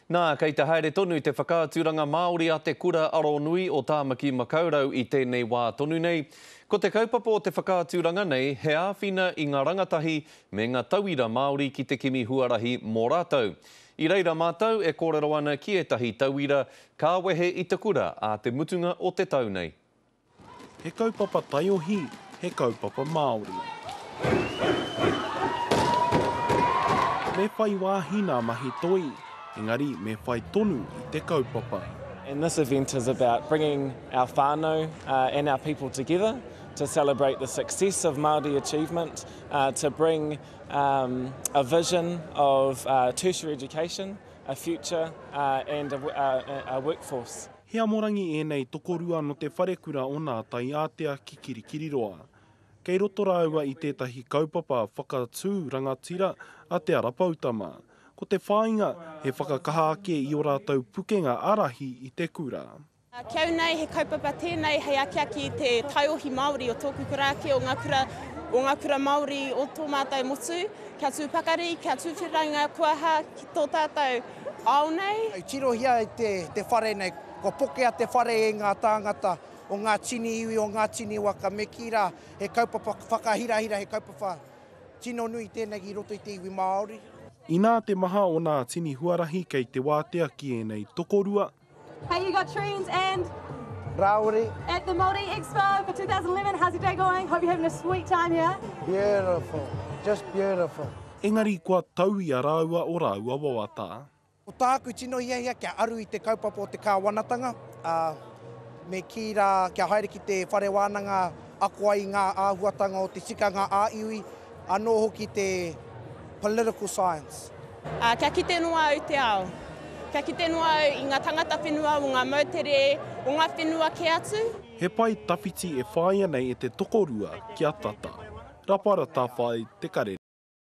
Nā, kei te haere tonu te whakaaturanga Māori a Te Kura Aronui o Tāmaki Makaurau i tēnei wā tonu nei. Ko te kaupapa o te whakaaturanga nei, he āwhina i ngā rangatahi me ngā tauira Māori ki te kimi huarahi mō rātou. I reira mātou e kōrero ana ki ētahi tauira ka wehe i te kura ā te mutunga o te tau nei. He kaupapa taiohi, he kaupapa Māori. Me whai wāhi nā mahi toi, engari me whai tonu i te kaupapa. And this event is about bringing our whānau and our people together to celebrate the success of Māori achievement, to bring a vision of tertiary education, a future and a workforce. He amorangi ēnei tokorua nō te wharekura o Nā Taiātea ki Kirikiriroa. Kei roto rāua i tētahi kaupapa whakatū rangatira a Te Ara Poutama. Ko te whāinga, he whakakaha ake i ō rātou pukenga ārahi i te kura. Ki au nei, he kaupapa tēnei hei akiaki i te taiohi Māori o tōku kura ake, o ngā kura, o ngā kura Māori o tō mātou motu, kia tū pakari, kia tūwhera i ngā kuaha ki tō tātou ao nei. I tirohia e te whare nei, kua pokea te whare e ngā tāngata o ngā tini iwi, o ngā tini waka, me kī rā, he kaupapa whakahirahira, he kaupapa tino nui tēnei i roto i te iwi Māori. Inā te maha o nā tini huarahi kei te wātea ki ēnei tokorua, Hey you got Trends and Rāwiri. At the Māori Expo for 2011, how's your day going? Hope you're having a sweet time here. Beautiful, just beautiful. Engari kua tau i a rāua o rāua wawata. Ko tāku tino hiahia kia aru i te kaupapa o te kāwanatanga, ā, me kī rā kia haere ki te whare wānanga ako ai i ngā āhuatanga o te tikanga ā-iwi, anō hoki te political science. Ā, kia kite noa au te ao. Kia kite noa au i ngā tangata whenua o ngā moutere, o ngā whenua kē atu. He pae tawhiti e whāia nei e te tokorua kia tata. Rapara Tawhai, Te Karere.